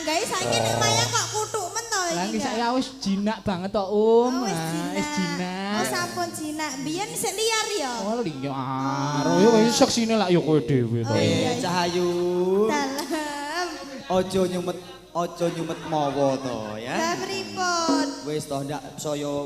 Anggae saiki nek mayang kok kutuk men to iki. Lah iki saiki wis jinak banget to, Um. Oh, wis jinak. Oh, sampun jinak. Biyen sik liar ya. Oh, liar. Oh, ya wis seksine lak ya kowe dhewe to. Cahayu. Dalem. Aja nyumet mawa to ya. Lah pripun? Wis to ndak saya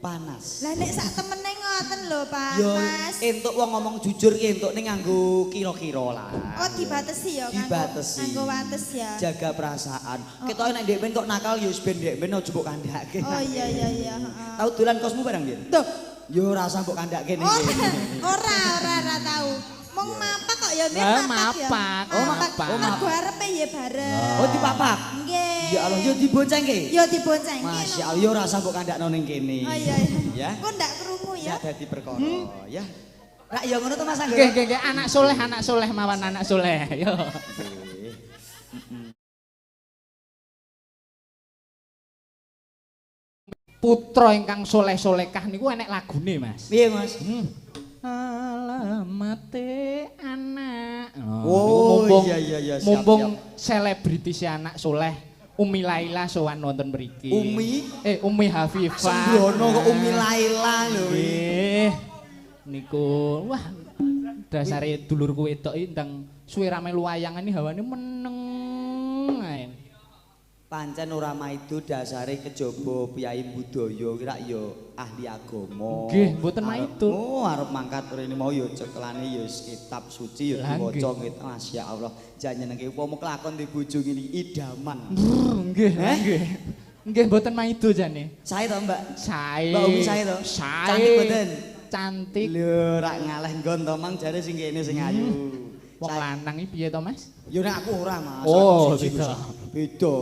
panas. Lah nek sak temene ngoten lho, Pak Mas. Entuk wong ngomong jujur ki entuk ning nganggo kira-kira lah. Oh, dibatesi ya kanggo. Dibatesi. Nganggo wates ya. Jaga perasaan. Ketoke nek ndek ben kok nakal ya wis ben ndek ben aja mbok kandhake. Oh iya iya iya, heeh. Tau dolan kosmu barang biyen? Duh. Ya ora usah mbok kandhake ning kene. Ora tau. Mung mapak kok ya, Mir, mapak ya. Mapak. Oh, mapak. Mergo arepe ya bareng. Oh, dipapak. Nggih. Ya Allah, yo diboncengke. Ya diboncengke. Masya Allah, yo ora usah mbok kandhakno ning kene. Oh iya iya. Ya. Kok ndak krungu ya? Ndak dadi perkara, ya. Rak ya ngono to Mas Angga. Nggih, nggih, nggih, anak soleh mawon anak soleh. Yo. Putra ingkang soleh-solekah niku enek lagune, Mas. Piye, Mas? Alamate anak. Oh, iya iya iya, siap. Mumpung selebriti si anak soleh Umi Laila sowan wonten mriki. Umi? Umi Hafifah. Sembrono kok Umi Laila lho. Nggih. Niku wah dasare dulurku wedok iki ndang suwe ra melu wayangan iki hawane meneng ae. Pancen ora maido dasare kejaba piyai budaya ki rak ya ahli agama. Nggih, mboten maido. Oh, arep mangkat rene mau ya cekelane ya kitab suci ya diwaca ngene. Masyaallah, jan nyenengke upama kelakon di bojo ngene idaman. Nggih, nggih. Nggih mboten maido jane. Sae to, Mbak? Sae. Mbak Umi sae to? Sae. Cantik mboten? Cantik. Lho, rak ngaleh nggon to mang jare sing kene sing ayu. Wong lanang iki piye to, Mas? Ya nek aku ora, Mas. Oh, beda. Beda.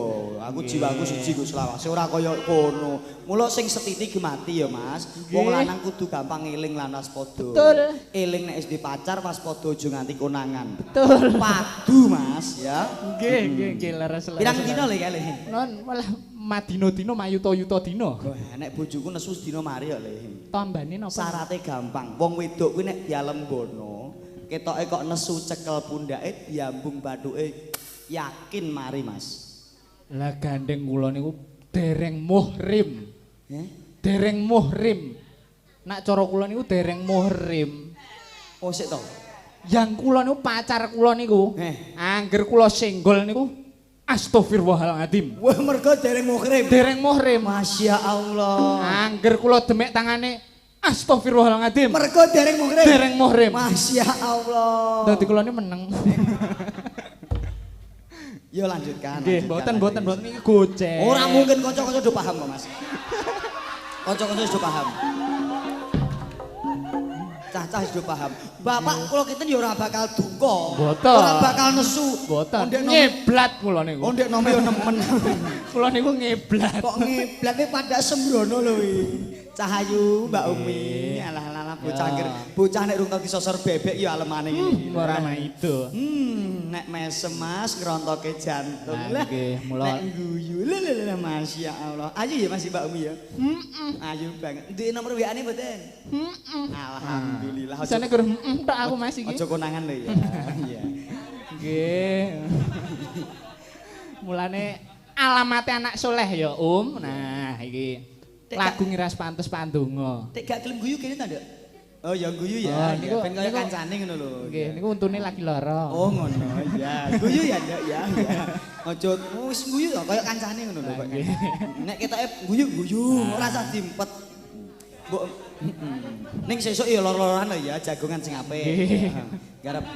Aku jiwaku siji Gus selawase ora kaya kono. Mula sing setiti gemati ya, Mas. Wong lanang kudu gampang eling lan waspada. Betul. Eling nek wis pacar waspada aja nganti konangan. Betul. Padu, Mas, ya. Nggih, nggih, nggih leres. Pirang dina lho kale? Non, malah madina-dina mayuta-yuta dina. Wah, nek bojoku nesu sedina mari ya, Le. Tambane napa? Syarate gampang. Wong wedok kuwi nek dialembono, ketoke kok nesu cekel pundake diambung bathuke yakin mari, Mas. Lah gandeng kula niku dereng muhrim. Heh? Dereng muhrim. Nak cara kula niku dereng muhrim. Oh sik to. Yang kula niku pacar kula niku. Angger kula senggol niku astagfirullahaladzim. Wah mergo dereng muhrim. Dereng muhrim. Masya Allah. Angger kula demek tangane astagfirullahaladzim. Mergo dereng muhrim. Dereng muhrim. Masya Allah. Dadi kula niku meneng. Yo lanjutkan. Nggih, mboten iki gocek. Ora mungkin kanca-kanca do paham kok, Mas. Kanca-kanca do paham. Cah-cah do paham. Bapak kula kinten ya ora bakal duka. Ora bakal nesu. Mboten. Ngeblat kula niku. Oh, ndek nome yo nemen. Kula niku ngeblat. Kok ngeblatne pada sembrono lho wi. Cahayu, Mbak Umi, alah-alah bocah angger bocah nek rung tau disosor bebek ya alemane ngene iki. Ora maido. Nek mesem Mas ngrontoke jantung. Lah nggih, mula nek guyu. Lho lho lho Masya Allah. Ayu ya Mas Mbak Umi ya. Heeh. Ayu banget. Duwe nomor WA-ne mboten? Heeh. Alhamdulillah. Jane gur heeh tok aku Mas iki. Aja konangan lho ya. Iya. Nggih. Mulane alamate anak soleh ya, Um. Nah, iki lagu ngiras pantes pandonga. Tek gak gelem guyu kene ta, Nduk? Oh ya guyu ya. Oh, ben kaya kancane ngono lho. Nggih, niku untune lagi lara. Oh ngono, iya. Guyu ya, Nduk ya. Aja wis guyu to kaya kancane ngono lho kok. Nek ketoke guyu-guyu, ora usah diempet. Mbok ning sesuk ya lor-loran lho ya, jagongan sing apik. Garap.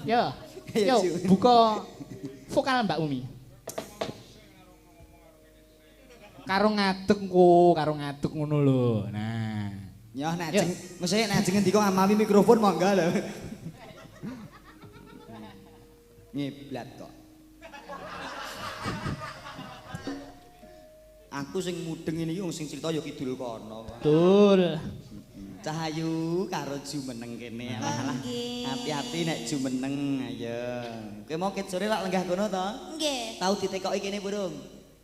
Yo. Yo, buka vokal Mbak Umi. Karo ngadeg kok, karo ngadeg ngono lho. Nah. Ya nek ajeng mesti nek ajeng ngendika ngamawi mikrofon monggo lho. Ngiblat kok. Aku sing mudeng ini iki wong sing crita ya kidul kono. Betul. Cahayu karo jumeneng kene. Alah alah. Hati-hati nek jumeneng ayo. Kowe mau ket sore lak lenggah kono to? Nggih. Tau ditekoki kene burung?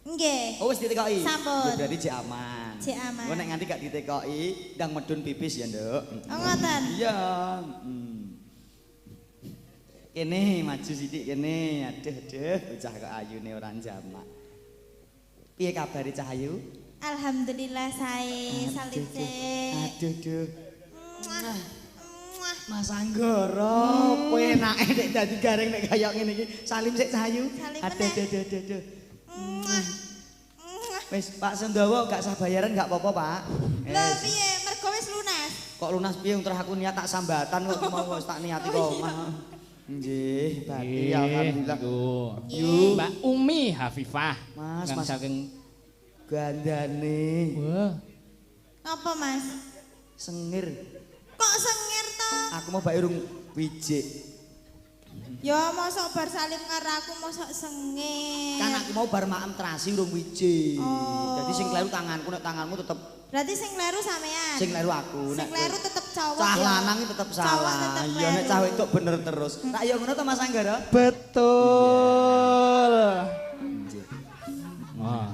Nggih. Oh wis ditekoki. Sampun. Ya berarti jek aman. Jek aman. Engko nek nganti gak ditekoki, ndang medun pipis ya, Nduk. Oh ngoten. Iya. Kene maju sithik kene. Aduh aduh bocah kok ayune ora jamak. Piye kabare Cahayu? Alhamdulillah sae salite. Aduh duh. Mas Anggara, penake nek dadi gareng nek kaya ngene iki. Salim sik Cahayu. Aduh aduh aduh aduh. Wis Pak Sendawa gak sah bayaran gak apa-apa, Pak. Lho piye? Mergo wis lunas. Kok lunas piye terus aku niat tak sambatan kok mau wis tak niati kok omah. Nggih, berarti alhamdulillah. Yu Mbak Umi Hafifah. Mas, mas saking gandane. Wah. Apa, Mas? Sengir. Kok sengir to? Aku mau bae urung wijik. Ya mosok bar salim karo aku mosok sengir. Kan aku mau bar maem terasi urung wijik. Oh. Jadi sing kleru tanganku nek tanganmu tetep. Berarti sing kleru sampean. Sing kleru aku. Sing kleru tetep cowok. Cah lanang tetep salah. Iya nek cah wedok bener terus. Tak ya ngono to Mas Anggara? Betul. Nggih. Wah.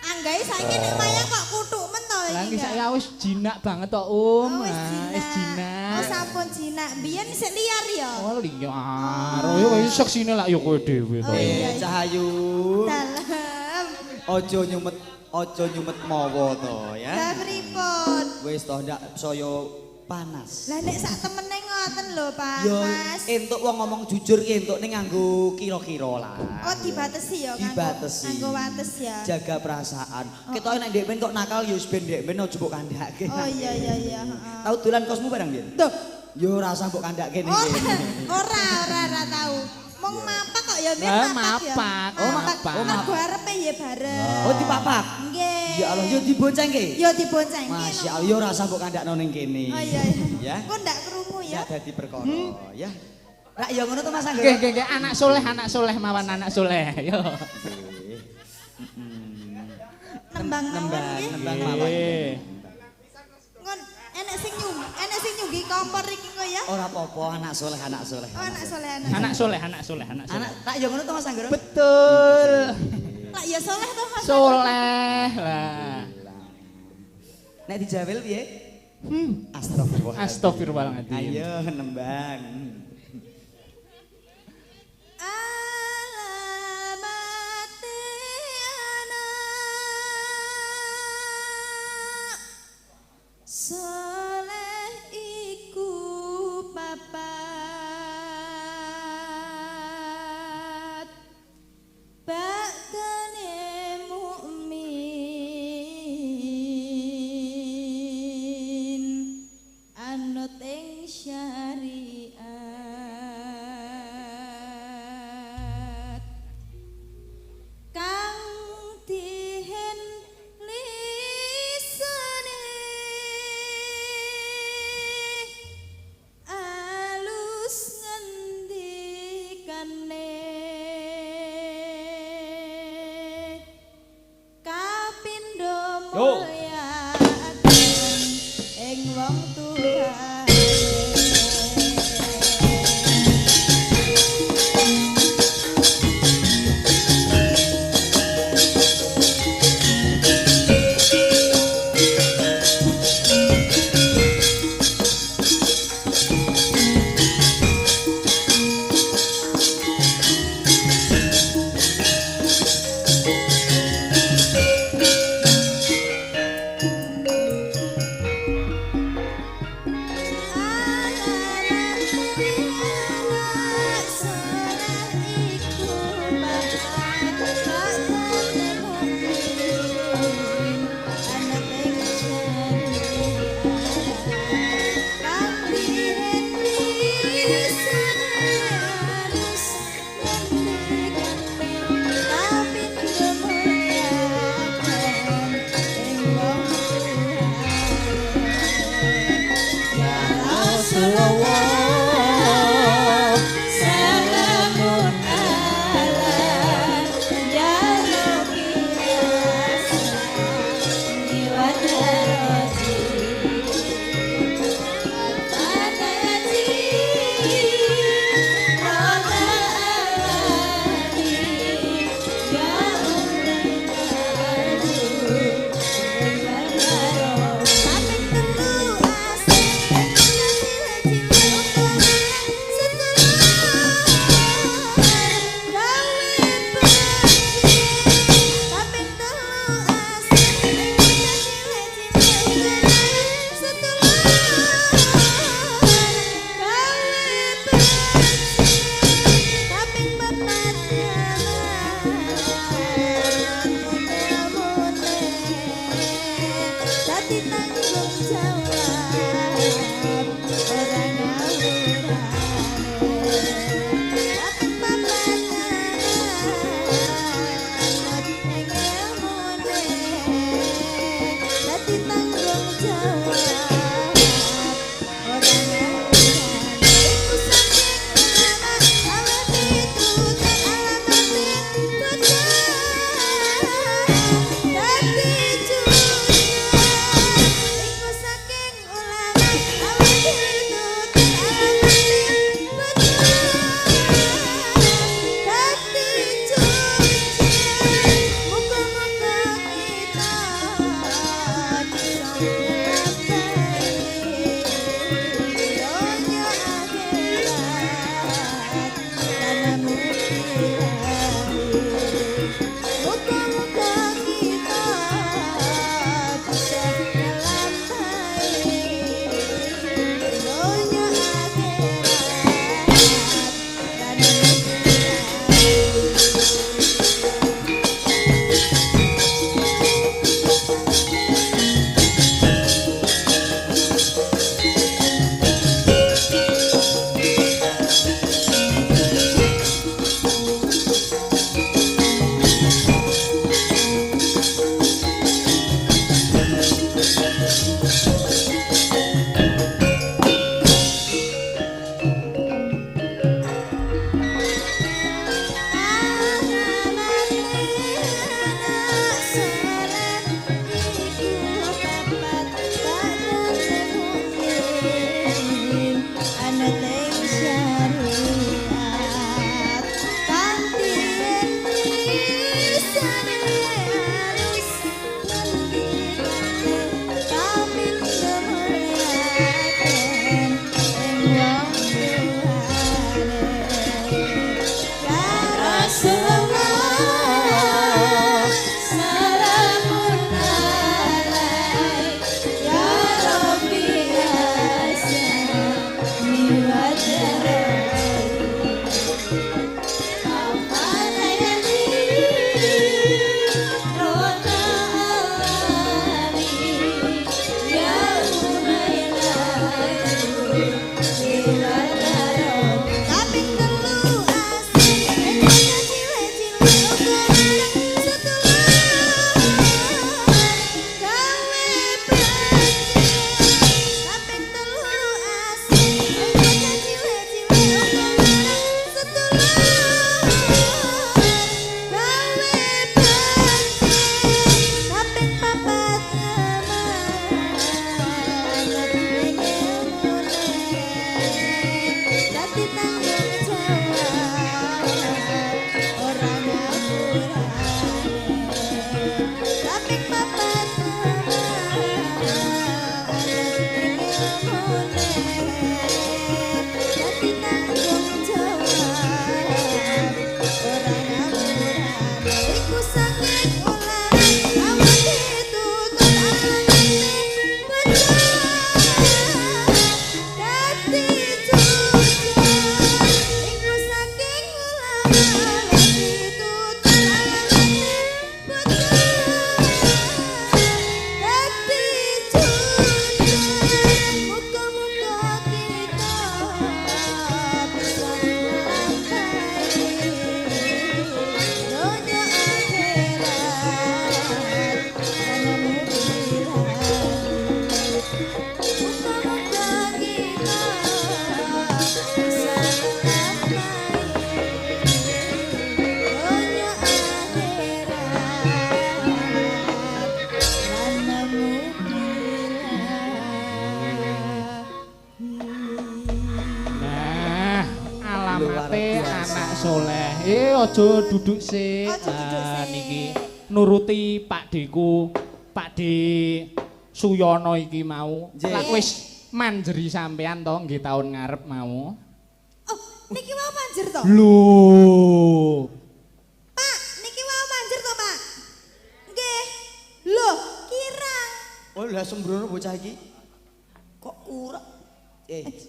Anggae saiki nek mayang kok kutuk men to iki. Lah iki saiki wis jinak banget to, Om. Oh, wis jinak. Oh, sampun jinak. Biyen sik liar ya. Oh, liar. Oh, ya wis seksine lak ya kowe dhewe to. Cahayu. Dalem. Aja nyumet mawa to ya. Lah pripun? Wis to ndak saya panas. Lah nek sak temene ngoten lho, Pak. Ya Mas. Entuk wong ngomong jujur ki entuk ning nganggo kira-kira lah. Oh, dibatesi ya kanggo. Dibatesi. Nganggo wates ya. Jaga perasaan. Oh. Ketoke nek ndek ben kok nakal ya wis ben ndek ben aja mbok kandhake. Oh iya iya iya, heeh. Tau dolan kosmu barang biyen? Duh. Ya ora usah mbok kandhake ning kene. Ora tau. Mong mapak kok ya, Mir, mapak ya. Oh, mapak. Oh, mergo arepe ya bareng. Oh, dipapak. Nggih. Ya Allah, ya diboncengke. Ya diboncengke. Masya Allah, ya ora usah mbok kandhakno ning kene. Oh iya iya. Ya. Engko ndak krungu ya. Ndak dadi perkara, ya. Rak ya ngono to Mas Anggara? Nggih, nggih, nggih, anak soleh mawon anak soleh. Yo. Nembang mawon nggih. Nembang mawon. Ngon enek sing nyunggi kompor iki kok ya. Ora apa-apa, anak soleh, anak soleh. Oh, anak soleh, anak soleh, anak soleh, anak soleh. Anak tak ya ngono to Mas Anggara? Betul. Lah ya soleh to Mas. Soleh lah. Nek dijawel piye? Astagfirullah. Astagfirullahaladzim. Ayo nembang. Alamate anak soleh iku papat bakdane mukmin anut ing syariat kang dihen lisane alus ngendikane kapindo mulya ing wong tuwa. Aja duduk sik. Niki nuruti Pak Deku, Pak De Suyono iki mau. Lak wis manjeri sampean to nggih taun ngarep mau. Oh, niki mau manjer to? Lho. Pak, niki mau manjer to, Pak? Nggih. Lho, kirang. Oh, lah sembrono bocah iki. Kok ora?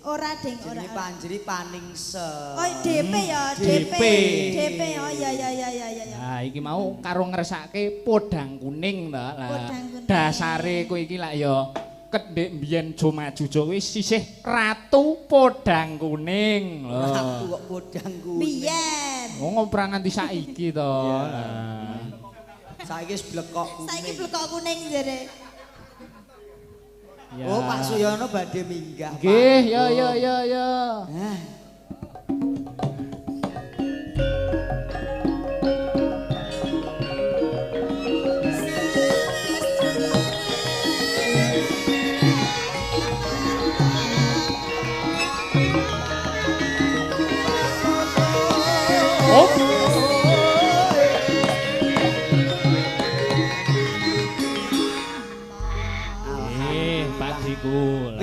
Ora ding, ora. Jenenge Panjeri Paningse. Oh, DP ya, DP. DP. Oh iya iya iya iya iya. Nah, iki mau karo ngresake podang kuning to. Lah, dasare kowe iki lak ya kendhek mbiyen jo maju jo kuwi sisih ratu podang kuning lho. Ratu kok podang kuning. Biyen. Wong ora nganti saiki to. Saiki wis blekok kuning. Saiki blekok kuning jere. Ya. Oh, Pak Suyono badhe minggah. Nggih, ya ya ya ya. Nah. Oh.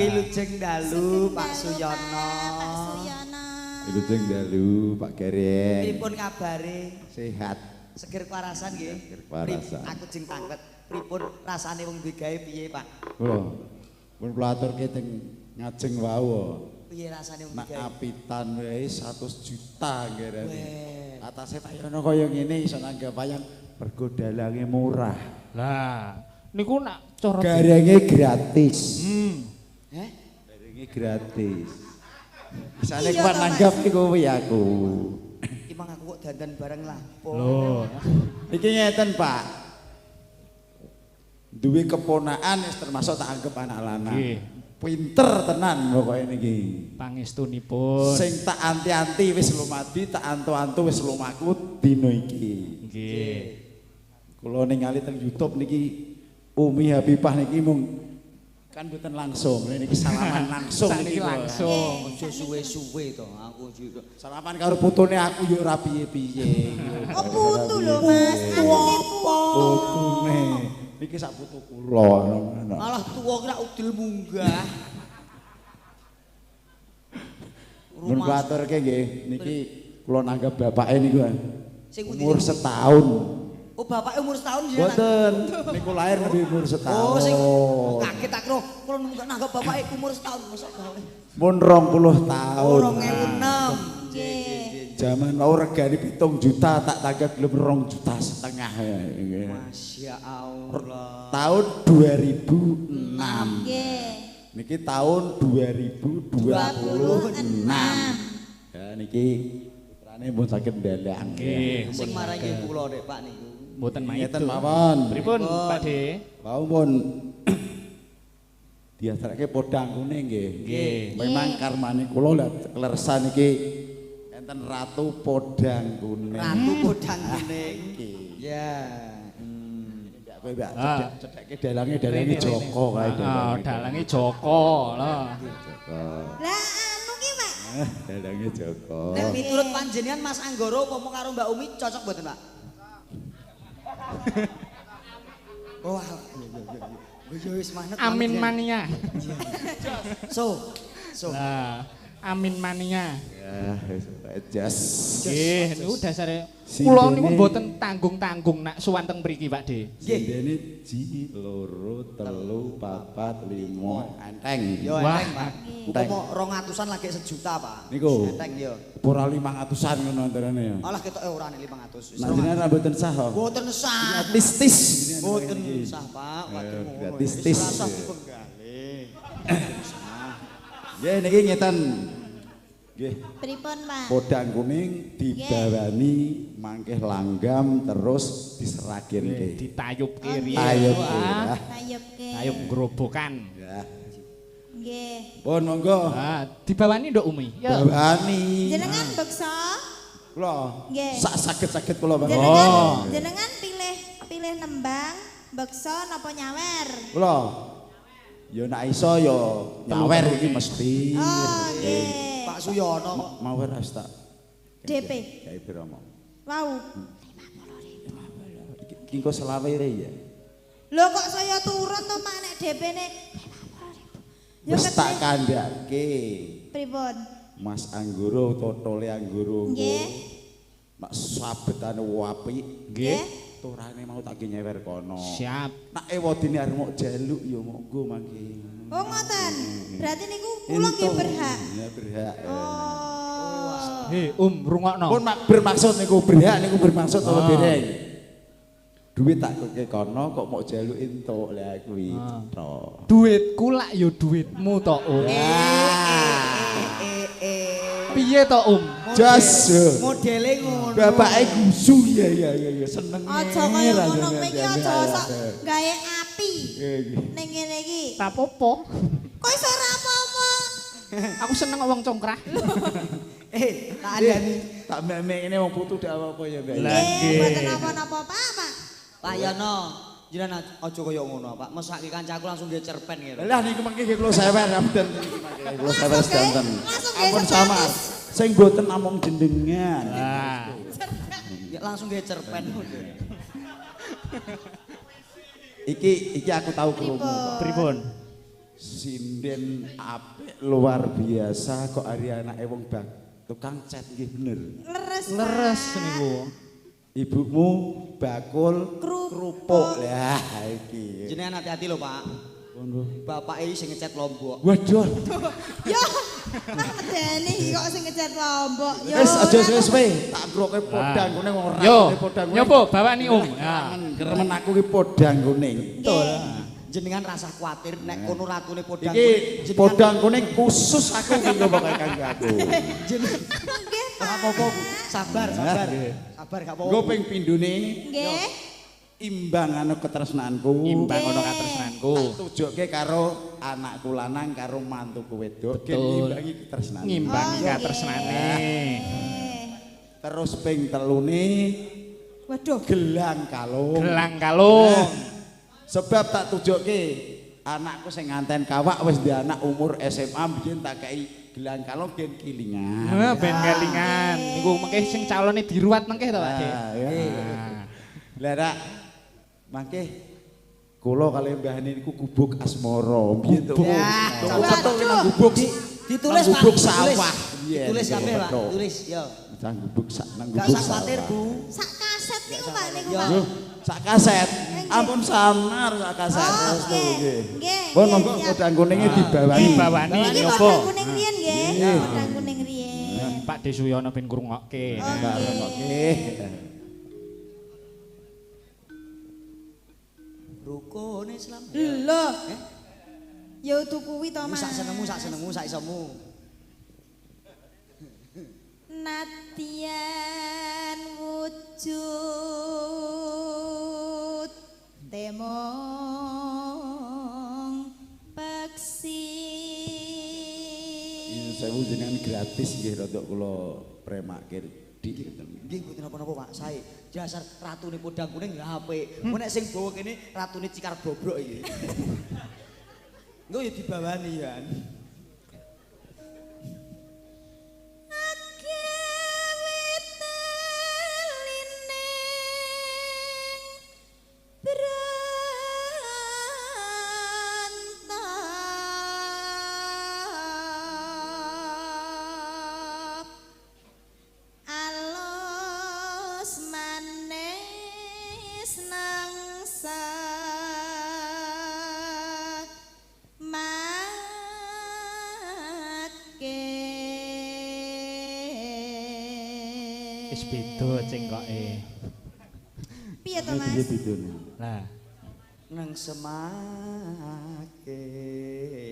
Wilujeng dalu Pak Suyono. Pak Suyono. Wilujeng dalu Pak Gareng. Pripun kabare? Sehat. Seger kewarasan nggih. Seger kewarasan. Aku jeng tanglet. Pripun rasane wong digawe piye, Pak? Kula pun kula aturke teng ngajeng wau. Piye rasane wong Nak digawe? Apitan wae 100 juta nggih. Atase Pak Yono kaya ngene iso nanggap wayang mergo dalange murah. Lah, niku nak cara garenge gratis. Heh? Garenge gratis. Bisane kuat nanggap niku kuwi aku. Iki mang aku kok dandan bareng lah. Lho. Iki ngeten, Pak. Duwe keponakan wis termasuk tak anggap anak lanang. Nggih. Pinter tenan pokoke niki. Pangestunipun. Sing tak anti-anti wis lumadi, tak antu-antu wis lumaku dina iki. Nggih. Kula ningali teng YouTube niki Umi Habibah niki mung kan mboten langsung, niki salaman langsung niki langsung. Aja suwe-suwe to, aku juga. Salaman karo putune aku yo ora piye-piye. Oh putu lho Mas, aku apa? Putune. Niki sak putu kula ngono. Malah tuwa kira udil munggah. Mun kula aturke nggih, niki kula nanggap bapake niku. Sing umur setahun. Oh, bapake umur setahun ya? Mboten, niku lahir lebih umur setahun. Oh, sing kaget tak kira kula nanggap bapake umur setahun mosok bapake. Mun 20 tahun. Oh, 2006. Nggih. Jaman wau regane 7 juta tak tanggap gelem 2,5 juta. setengah. Masya Allah. Tahun 2006. Nggih. Niki tahun 2026. Ya niki putrane pun saged ndalang. Nggih. Sing marai nggih kula Dek Pak niku. Mboten maido. Ngeten mawon. Pripun Pak De? Wau pun diasarake podang kuning nggih. Nggih. Memang karmane kula lha kleresan iki enten Ratu Podang Kuning. Ratu Podang Kuning. Iki. Ya. Ndak kowe mbak cedhake dalange dalange Joko kae dalange. Dalange Joko lho. Joko. Lah anu ki Pak. Dalange Joko. Nek miturut panjenengan Mas Anggoro upama karo Mbak Umi cocok mboten Pak? Wah, iya wis manut. Amin mania. So. Lah, amin mania. Ya, wis jas. Nggih, niku dasare kula niku mboten tanggung-tanggung nak suwan teng mriki Pak De. Sindene ji 2 3 4 5 enteng. Yo enteng, Pak. Upama 200-an lagi 1 juta, Pak. Niku. Enteng yo. Ora 500-an ngono antarane ya. Alah ketoke ora nek 500. Nah jenengan mboten sah kok. Mboten sah. Gratis. Mboten sah, Pak. Waduh ngono. Gratis. Wis ora sah dipenggale. Nggih niki ngeten. Nggih. Pripun, Pak? Podang kuning dibawani mangkeh langgam terus diseraginke. Ditayubke riyen. Tayubke. Tayubke. Tayub grobokan. Ya. Nggih. Pun monggo. Ah, dibawani Nduk Umi. Ya. Bawani. Jenengan beksa? Kula. Nggih. Sak saged-saged kula, Pak. Jenengan, jenengan pilih nembang, beksa napa nyawer? Kula. Ya nek iso ya nyawer iki mesti. Oh, nggih. Pak Suyono kok mawer wis tak DP. Gawe piro mau? Wau. 50.000. Iki engko selawe ya. Lho kok saya turun to Pak nek DP-ne 50.000. Wis tak kandhake. Pripun? Mas Anggoro totole Anggoro. Nggih. Nek sabetane apik, nggih. Turane mau tak nyewer kono. Siap. Nek ewadine arep mok jaluk ya monggo mangke. Oh ngoten. Berarti niku kula nggih berhak. Ya berhak. Oh. He, rungokno. Pun bermaksud niku berhak niku bermaksud apa dereng? Duit tak keke kono kok mok jaluk entuk lah kuwi. Tok. Duitku lak ya duitmu to, Om. Piye to, Om? Jas. Modele ngono. Bapake gusu ya seneng. Aja kaya ngono kowe iki aja sok gawe api. Ning ngene iki. Ra apa-apa. Kok iso ora apa-apa? Aku seneng wong congkrah. Tak andani. Tak mek-mek ngene wong putu dak apa-apa ya, Mbak. Nggih, mboten napa-napa, Pak, Pak. Pak Yono, jenengan aja kaya ngono, Pak. Mesake kancaku langsung nggih cerpen ngene. Lah niku mangke nggih kula sewer mboten niki mangke kula sewer sedanten. Ampun sama. Sing mboten namung jenengan. Lah. Ya langsung nggih cerpen. Iki aku tahu krungu. Pripun? Sinden apik luar biasa kok ari anake wong bak tukang cat nggih bener. Leres. Leres niku. Ibumu bakul kerupuk. Lah iki. Jenengan hati-hati lho, Pak. Bapake sing ngecat lombok. Waduh. Yo, mah medeni kok sing ngecat lombok. Yo. Wis aja suwe-suwe, tak kroke podang kuning wong ora podang kuning. Nyopo bawani Om. Ya, kremen aku ki podang kuning. Betul. Jenengan rasa kuatir nek kono ratune podang kuning. Iki podang kuning khusus aku iki pokoke kanggo aku. Jenengan nggih, Pak. Apa-apa, sabar, sabar. Sabar gak apa-apa. Nggo ping pindhone. Nggih. Imbang ana katresnanku. Imbang ana katresnanku. Tak tujukke karo anakku lanang karo mantuku wedok ben ngimbangi katresnane. Ngimbangi katresnane. Terus ping telune waduh gelang kalung. Gelang kalung. Sebab tak tujukke anakku sing nganten kawak wis ndek anak umur SMA biyen tak kei gelang kalung ben kilingan. Heeh, ben kelingan. Niku mengke sing calone diruwat mengke to, Pak. Lah rak mangke kula kalih mbahane niku gubuk asmara. Piye to? Tuku petuk nang gubuk ditulis Pak. Gubuk sawah. Ditulis kabeh Pak, tulis yo. Nang gubuk sak nang gubuk. Gak usah kuwatir, Bu. Sak kaset niku Pak niku Pak. Sak kaset. Ampun samar sak kaset. Nggih. Nggih. Pun monggo podang kuninge dibawani. Dibawani niki podang kuning riyen nggih. Podang kuning riyen. Pak De Suyono ben ngrungokke. Ngrungokke. Rukun Islam. Lho. Eh? Ya udu kuwi to, Mas. Sak senengmu, sak senengmu, sak isomu. Nadyan wujud temong peksi. Nyuwun sewu jenengan gratis nggih rodok kula premake dik ngoten. Nggih mboten napa-napa Pak, sae. Dasar ratune podang kuning ya apik. Engko nek sing bawa kene ratune cikar bobrok iki. Engko ya dibawani ya. Wis beda cengkoke. Piye to, Mas? Piye bedone? Lah, Nang semake.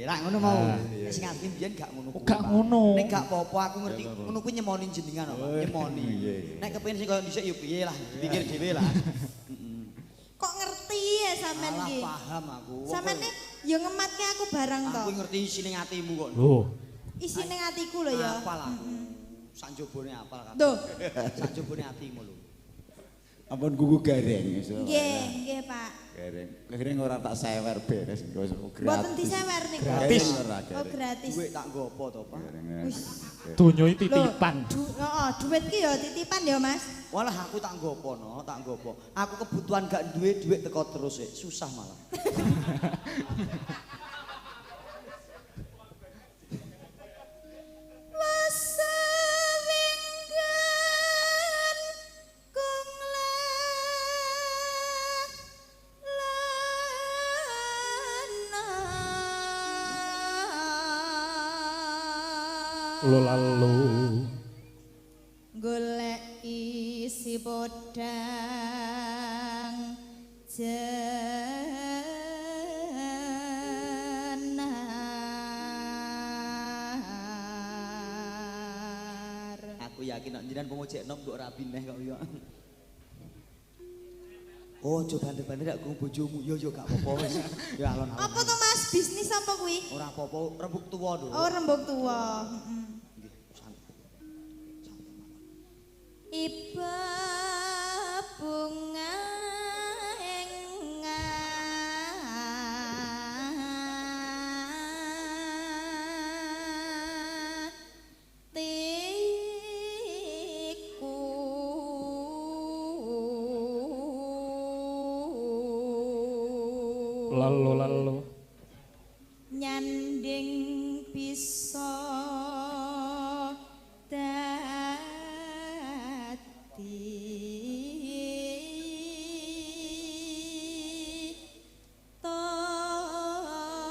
Lah ngono mau. Nek sing asli mbiyen gak ngono kuwi. Gak ngono. Nek gak apa-apa aku ngerti ngono kuwi nyemoni jenengan kok, Pak. Nyemoni. Nek kepengin sing koyo dhisik ya piye lah, dipikir dhewe lah. Kok ngerti ya sampean Alah iki? paham aku. Sampean nih ya ngematke aku barang to. Aku ngerti isine atimu kok. Lho, Isine atiku lho ya. Apal aku. Sak njobone apal kabeh. Duh. Sak njobone atimu lho. Ampun gugu gareng iso. Nggih, nggih, Pak. Gareng. Gareng ora tak sewer beres engko wis gratis. Mboten disewer niku. Gratis ora Oh, gareng. gratis. Duit tak nggo apa to, Pak? Wis. donya iki titipan. Heeh, duit ki ya titipan ya, Mas. Walah aku tak nggo apa no, tak nggo apa. Aku kebutuhan gak duwe duit teko terus sik, susah malah. Wasewinggan kung lana Lo lalu. Golek isi podang jenar. Aku yakin nek jenengan pomo jek nom mbok rabi neh kok ya. Oh, aja banter-banter nek krungu bojomu. Ya ya gak apa-apa wis. Ya alon-alon. Apa to Mas? Bisnis apa kuwi? Ora apa-apa, rembug tuwa lho. Oh, rembug tuwa. Heeh. Nggih, santai. Santai mawon. Iba bunga ing atiku. Lalu lalu. Nyanding bisa dadi tombo.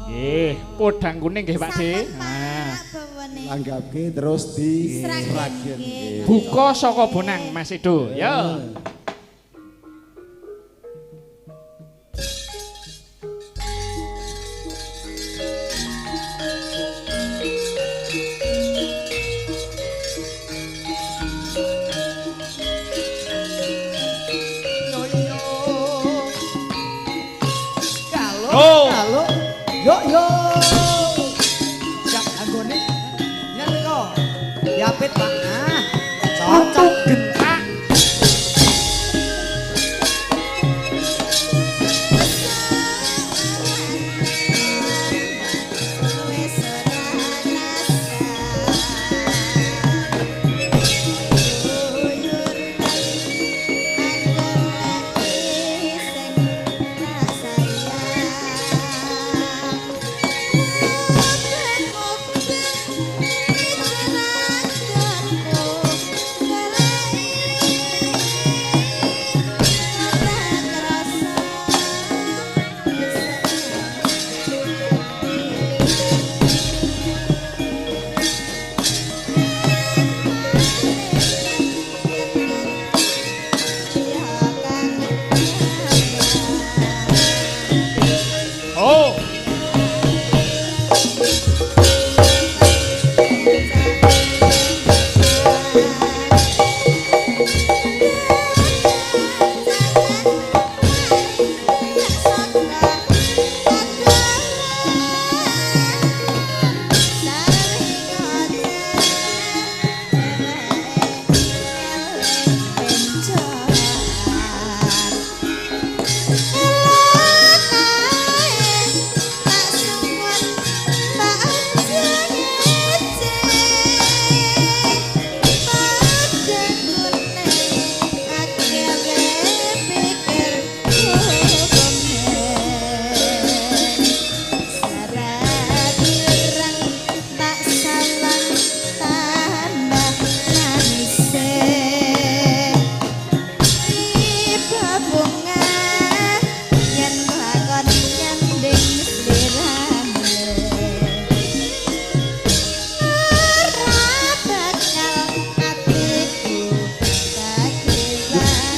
Nggih, podang kuning nggih Pak De. Sampun, Nah, Pak, bawane. Langgapke terus di Sragen, Sragen. nggih. buka saka bonang Mas Edo. Ya. Yo yo. Kalau Oh. kalau yo yo. Siap anggone. Nyen mriko. Diapit Pak. Nah, cocok. Gentak.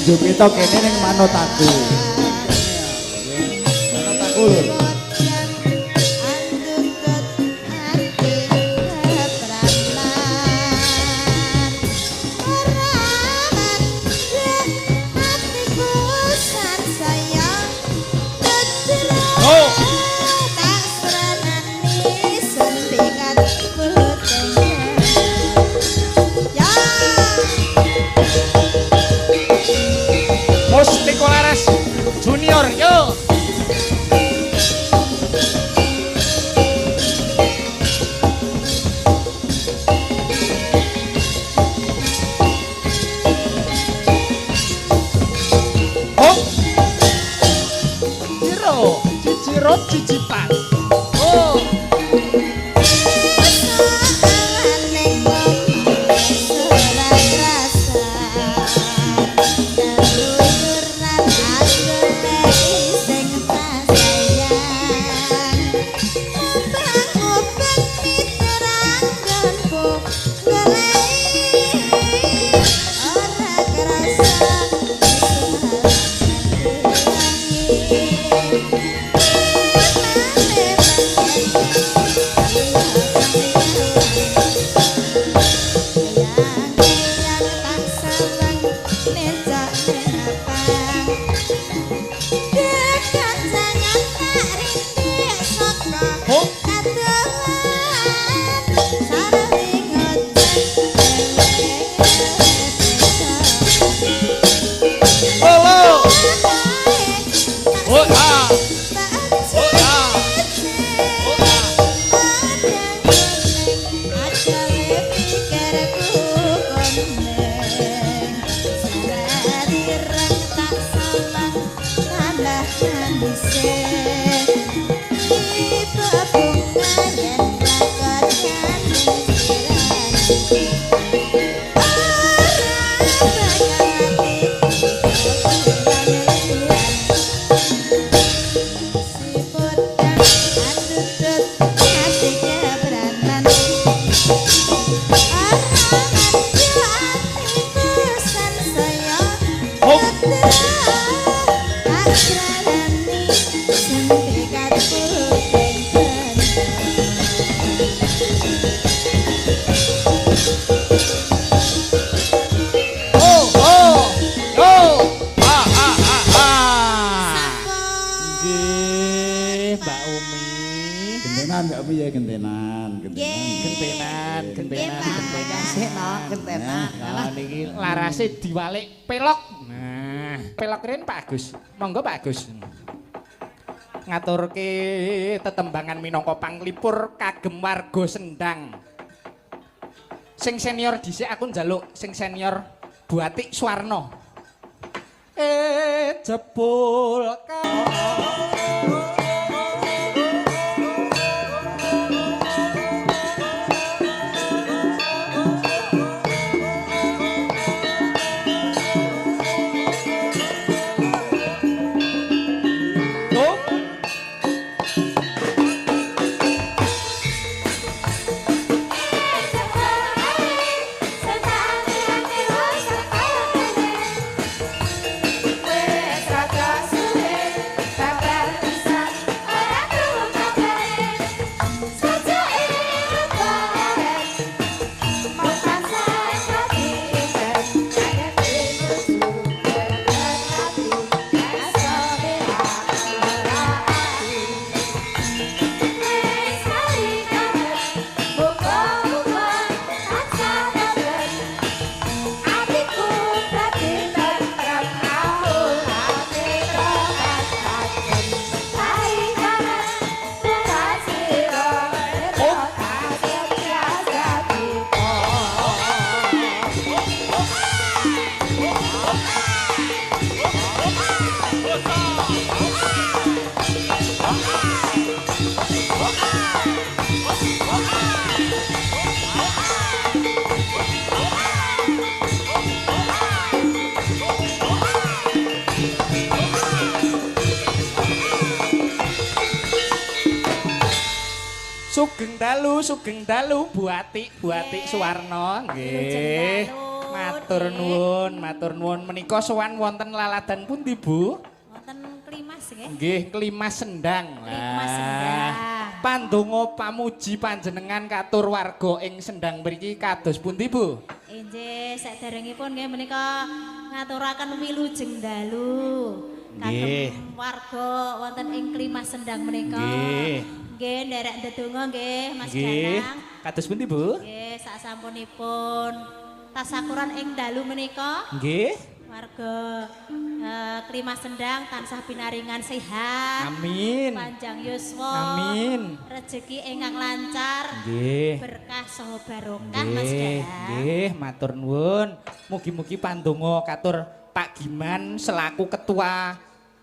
Njupito kene ning manut aku. Manut aku lho. Mustiko Laras Junior, yo. Oh. Ciro, ciciro cicipan. Oh. Larase diwalik pelok. Nah, pelok rin Pak Agus. Monggo Pak Agus. Ngaturke tetembangan minangka panglipur kagem warga Sendang. Sing senior dhisik aku njaluk sing senior Bu Atik Suwarno. Jebul Sugeng dalu, sugeng dalu Bu Atik, Bu Atik Suwarno. Nggih. Matur nuwun, matur nuwun. Menika sowan wonten laladan pundi, Bu? Wonten Klimas nggih. Nggih, Klimas Sendang. Klimas Sendang. Pandonga pamuji panjenengan katur warga ing Sendang mriki kados pundi, Bu? Inggih, saderengipun nggih menika ngaturaken wilujeng dalu kagem warga wonten ing Klimas Sendang menika. Nggih. Nggih, nderek ndedonga nggih Mas Nggih. Danang. Kados pundi, Bu? Nggih, sasampunipun tasakuran ing dalu menika. Nggih. Warga Klimas Sendang tansah pinaringan sehat. Amin. Panjang yuswa. Amin. Rejeki ingkang lancar. Nggih. Berkah saha barokah Mas Nggih, Danang. nggih, matur nuwun. Mugi-mugi pandonga katur Pak Giman selaku ketua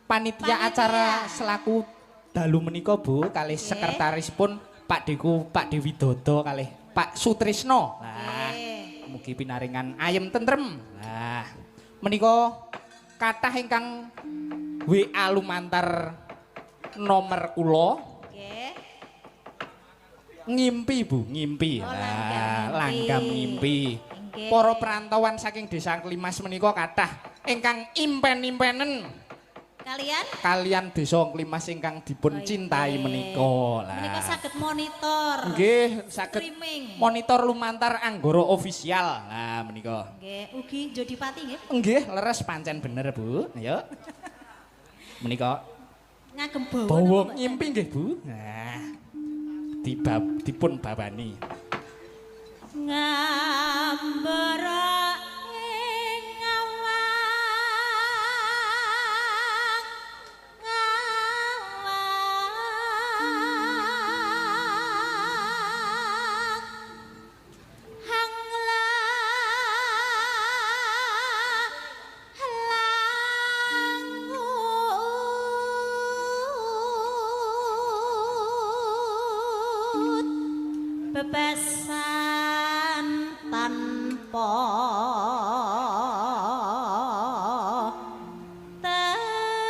panitia acara selaku dalu menika, Bu, kalih sekretarisipun Pak Deku Pak Dewi Dodo kalih Pak Sutrisno. Lah, mugi pinaringan ayem tentrem. Lah, menika kathah ingkang WA lumantar nomor kula. Nggih. Ngimpi, Bu, ngimpi. Oh, Lah, langgam langgam ngimpi. Nggih. Para perantauan saking desa Klimas menika kathah ingkang impen-impenen Kalian kalian desa Klimas ingkang dipun cintai menika. Lah, menika saged monitor. Nggih, saged streaming. Monitor lumantar Anggara Official. Lah menika. Nggih, ugi Jodipati nggih. Nggih, leres pancen bener, Bu. Ayo. Menika ngagem bawa. Bawa ngimpi nggih, Bu. Nah. Dipun bawani. Ngambara ing awang awang hangla halangut bebasan tanpa tepi.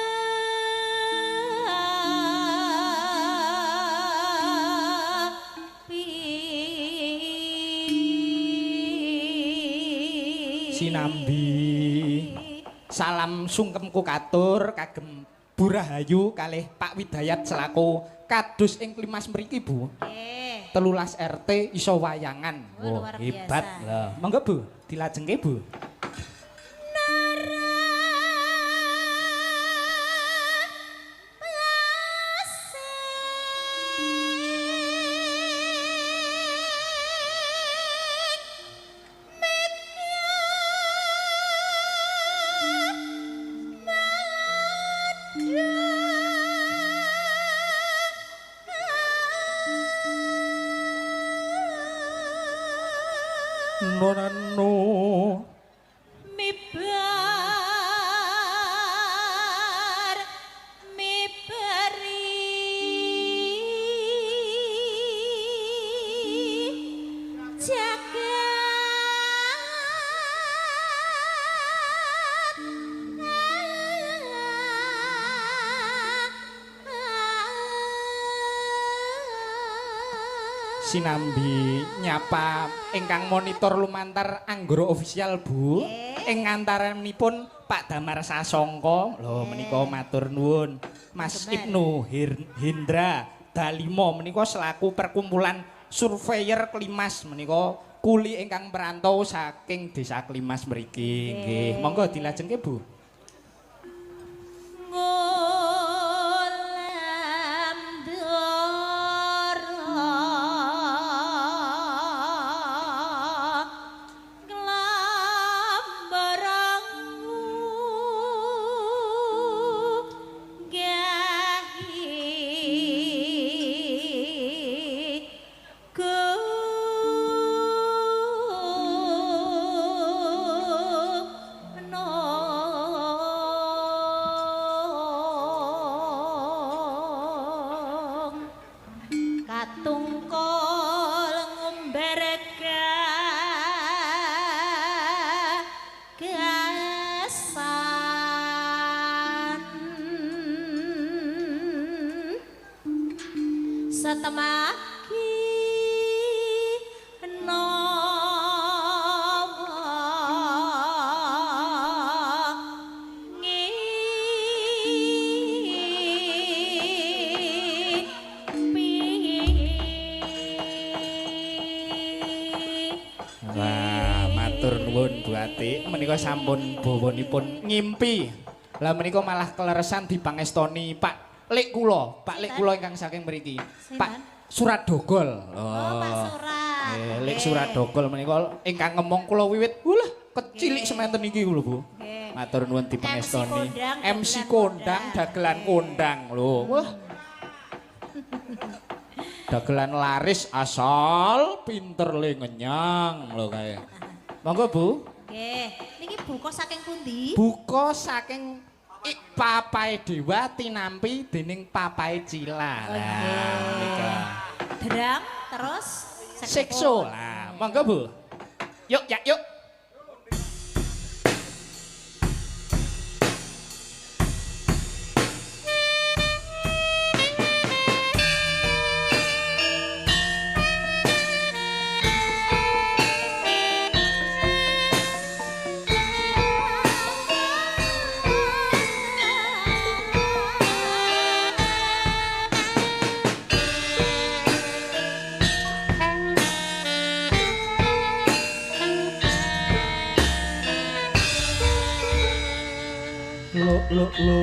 Sinambi salam sungkemku katur kagem Bu Rahayu kalih Pak Widayat selaku kadus ing Klimas mriki, Bu. Nggih. 13 RT iso wayangan. Wah, luar hebat. biasa. Lah, monggo Bu, dilajengke Bu. Nonano Mibar mibari jagat Sinambi nyapa ingkang monitor lumantar Anggara Official, Bu. Ing antaranipun Pak Damar Sasongko. Lho menika matur nuwun. Mas Ibnu Hindra Dalimo menika selaku perkumpulan surveyor Klimas menika kuli ingkang perantau saking desa Klimas mriki. Nggih, monggo dilajengke, Bu. Katungkul ngumbar gagasan setemaki nawa Matur nuwun Bu Atik, menika sampun bawanipun ngimpi. Lah menika malah keleresan dipangestoni Pak Lek kula, Pak Lek kula ingkang saking mriki. Pak Surat Dogol. Oh, Pak Surat. Lek Surat Dogol menika ingkang ngemong kula wiwit wulah kecilik sementen iki lho Bu. Matur nuwun dipangestoni. MC kondang, dagelan kondang lho. Wah. Dagelan laris asal pinter le ngenyang lho kae. Monggo Bu. Nggih. Niki buka saking pundi? Buka saking Papae Dewa tinampi dening Papae Cila. Lah menika. Drum terus sikso. Lah monggo Bu. Yuk ya yuk. Lo lo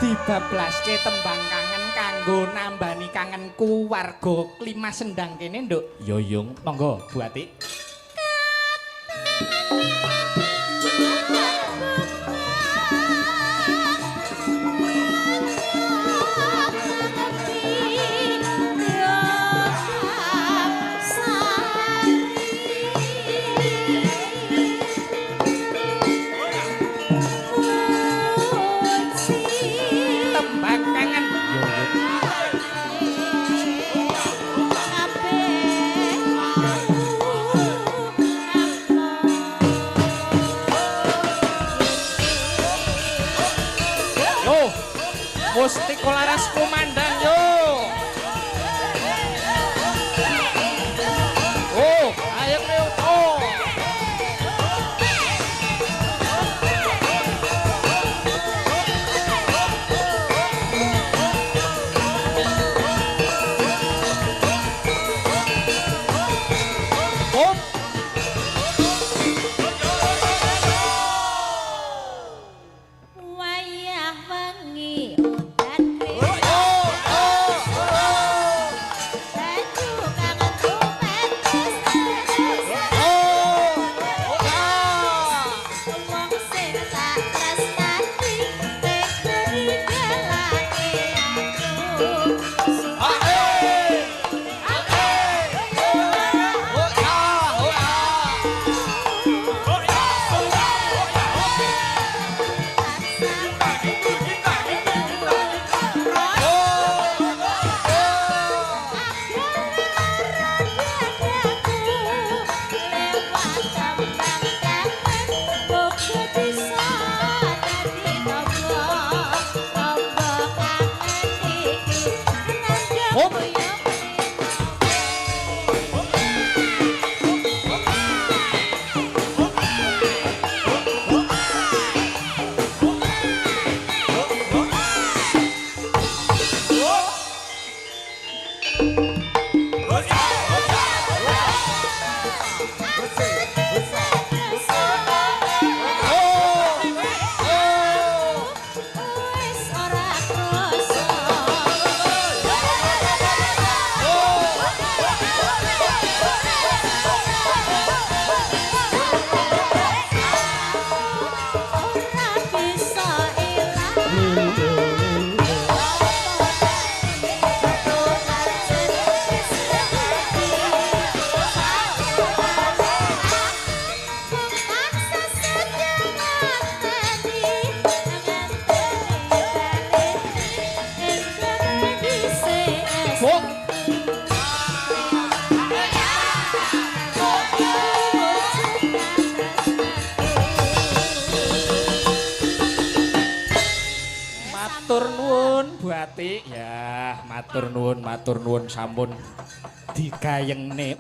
dibablaske tembang kangen kanggo nambani kangenku warga Klimas Sendang kene, Nduk. Yoyong, monggo Bu Atik. Mustika Laras kumandang yo. Oh, ayo yo. Oh. Oh. Wayah wengi udan. Batik. Ya, matur nuwun sampun digayengne.